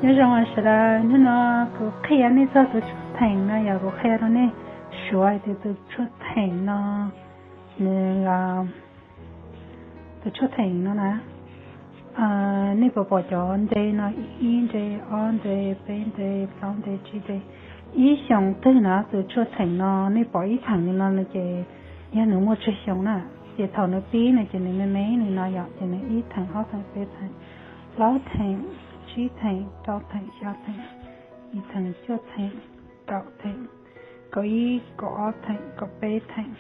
Nyob zoo sawv daws, hnub no kuv qhia nej txog tus tshuaj theem no, yog kuv qhia rau nej suav hais tias tus tshuaj theem no, nws, tus tshuaj theem no na, nej puas pom cov nte no, ib nte, ob nte, peb nte, plaub nte, tsib nte, ib xyoos twg na tus tshuaj theem no nej pom ib theem li no no ces yog nws muaj tsawg xyoo na. Ces thaum nws pib no ces nws me me li no yom, ces nws ib theem, ob theem, peb theem, plaub theem, tsib theem, rau theem, xya theem, yim theem, cuaj theem, kaum theem, kaum ib, kaum ob theem, kaum peb theem.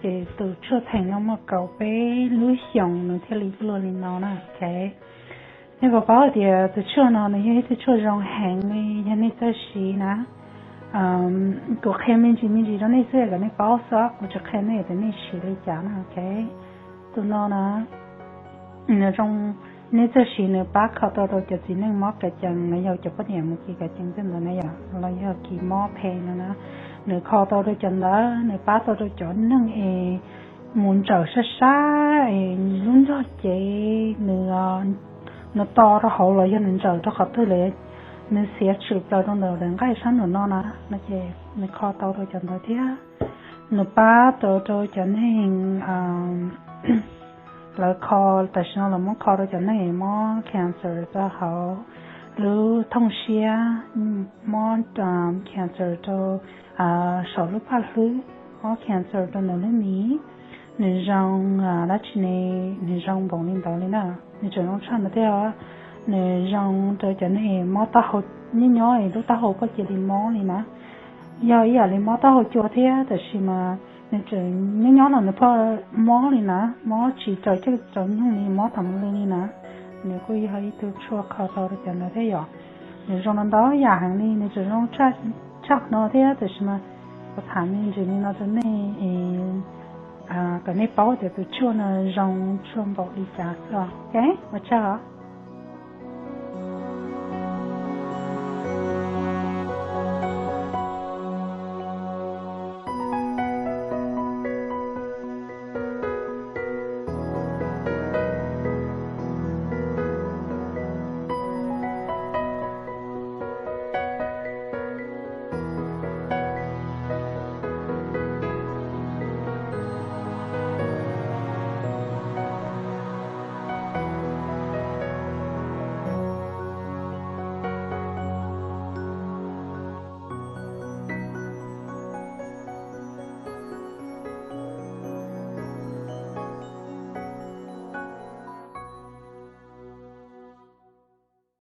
Ces tus tshuaj theem no muaj kaum peb lub xyoos nws thiaj li luaj li no na. Ok, nej puas paub tias tus tshuaj no nws yog ib tug tshuaj zoo heev li, yog nej txawj siv na. Kuv qhia me ntsis me ntsis rau nej xwb kom nej paub xwb, kuv tsis qhia nej tias nej siv li cas na. Ok, tus no na, nws zoo, nej txawj siv nws pab kho tau rau cov txiv neej mob kav cees los yog cov poj niam mus kis kav cees tej ntawd na yom, los yog kis mob phem no na. Nws kho tau rau cov ntawd, nws pab tau rau cov neeg es mus ntsawm sab sab es lub nrog cev nws, nws to rau hauv los yog nws ntsawm rau qhov twg lawm, nws xiav tshwm plaws rau ntawm daim nqaij sab nraum no na, no ces nws kho tau rau cov ntawd thiab. Nws pab tau rau cov neeg lawv kho, tam sim no lawv muab kho rau cov neeg mob cancer rau hauv lub thooj siab, mob cancer rau saum lub paj hlwb, mob cancer rau ntawm lub mis. Nws zoo dab tsi ne? Nws zoo npaum li ntawd li na. Nws tseem zoo tshaj ntawd thiab. Nws zoo rau cov neeg mob taub hau, nyob nyob lub taub hau koj cia li mob li na. Yog ib yam li mob taub hau cua thiab, tab sis mas nws tseem nyob nyob no nws pheej mob li na, mob tsis raws caij raws nyoog li, mob thaum lwj li na. Nws kuj yog ib tug tshuaj kho tau rau cov ntawd thiab yom. Nws zoo rau ntau yam heev li, nws tseem zoo tshaj no thiab, tab sis mas kuv tham me ntsis li no rau nej es kom nej paub tias tus tshuaj no zoo tshuaj npaum li cas xwb. Ok, ua tsaug.